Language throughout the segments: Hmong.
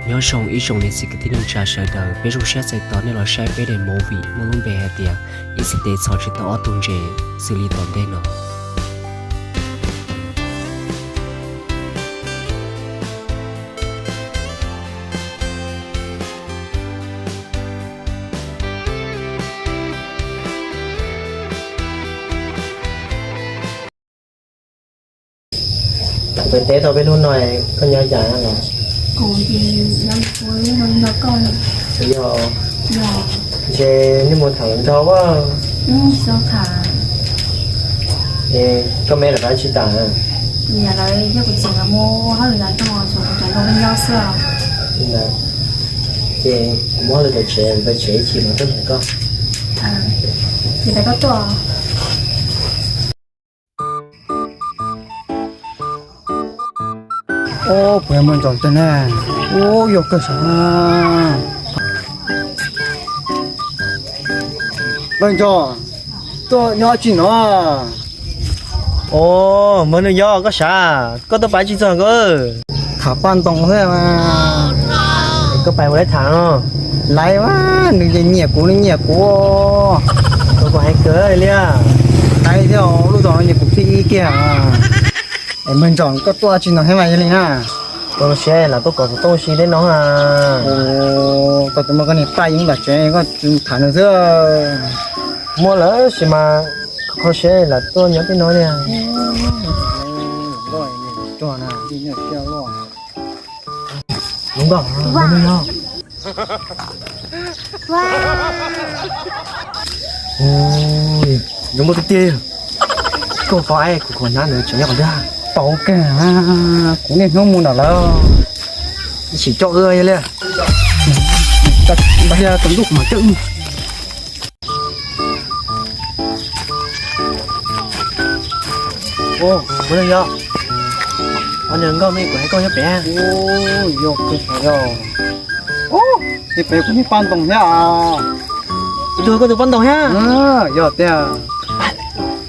Nyob zoo ib tsoom niam txiv kwv tij neej tsa sawv daws, peb zoo siab txais tos nej los saib peb daim movie muaj lub npe hais tias Ib txhais tes txhos tsis tau ob tug ntses xws li tom ntej no. Peb teb tau peb hnub no, koj nyob cas los? Kuv ces nyob kuv nyob nrog koj. Yog, ntshe nej mus tham hluas nraug a. Koj me lawv pab tsis tas? Niam lawv thiab kuv txiv lawv mus hauj lwm lawm, tshuav kuv cov nraug me nyob xwb. Ces kuv muab hauj lwm tom tsev, kuv pais tsev ib chim mas tuaj nrog koj. Ces peb koj tuaj. Ub, puas yog Npawg Ntsos tiag ne? Ub, yog kawg sav. Npawg Ntsos, tuaj nyob tsi no? Os, Npawg Ntsos, koj sav, koj tuaj pab tsi txog koj? Tham paj ntoos xwb mas. Koj pais ua laiv tham no? Laiv mas, nws ces nyiam kuv, nws nyiam kuv. Koj hais kawg li. Laiv thiab, lub zos no nyiam kuv thib ib kiag. Es Npawg Ntsos, koj tuaj tsi no thiab mas yog li na? Tuaj saib lam tuaj kov xov tooj si tej no a. Koj tus muaj koj niag paj yeej nram tsev, koj tham nws xwb. Muaj lawm sis mas, kho siab lam tuaj nyob tej no li. Zoo nkauj, zoo nkauj. Zoo nkauj tiag tiag. Koj qhov es kuv qhov hnab ntawd tseem nyob qhov twg? Tau kawg, kuv niaj hnub mus nram lawm. Sim coj wb li. Ua li tus ntuj mas coj wb. Ua li yog, ua li nkauj me kuv hais koj nyob pem. Yog, yog. Nyob pem kuv niag paj ntoos thiab. Kuv tuaj koj tus paj ntoos thiab? Yog tiag.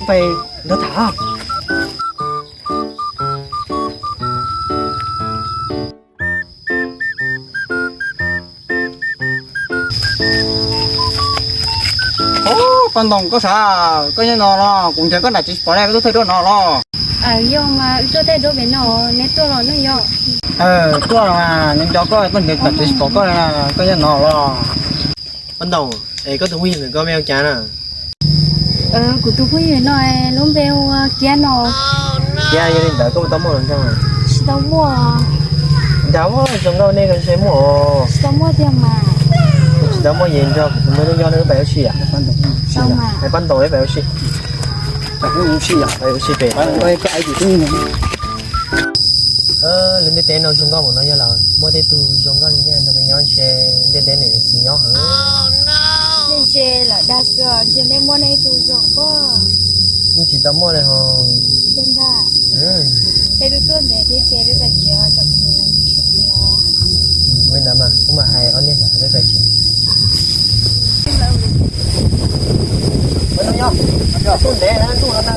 Pais nrog tham. Ub, paj ntoos koj sav, koj nyob no los? Kuv nrhiav koj nram tsev tsis pom li, koj tuaj thaij duab no los? Yog mas, wb tuaj thaij duab pem no, neb tuaj los ne yog? Tuaj los, nco koj tuaj nrhiav nram tsev tsis pom koj, koj nyob no los? Paj ntoos, es koj tus phooj ywg ntawm koj me hu cas na? Kuv tus phooj ywg no lub npe hu ua Kiab no. Kiab, yog li ntawd koj puas tau muaj hluas nraug? Tsis tau muaj. Nrad muaj zoo nkauj nej ko ntshe muaj os. Tsis tau muaj tiag mas. Tsis tau muaj ces nrog kuv tus me tub nyob no wb pais ua si yom? Hais paj ntoos wb pais ua si. Pais ua si pem. Lub ntiaj teb no zoo nkauj npaum no yog lawm muaj tej tug zoo nkauj li nej nrog peb nyob ntshe ntiaj teb no yuav tsis nyob heev. Nej ntshe lam dag xwb os, ntshe nej muaj nej ib tug zoo pob. Yeej tsis tau muaj li ho. Tiag ntag. Peb twb tuaj ntev thiab ces peb pais tsev os, tsam kuv niam lawv mus tsev os. Ua li ntawd mas kuv mam hais ob niag nram peb pais tsev. Ua no yog, tuaj ntev ntuj no na,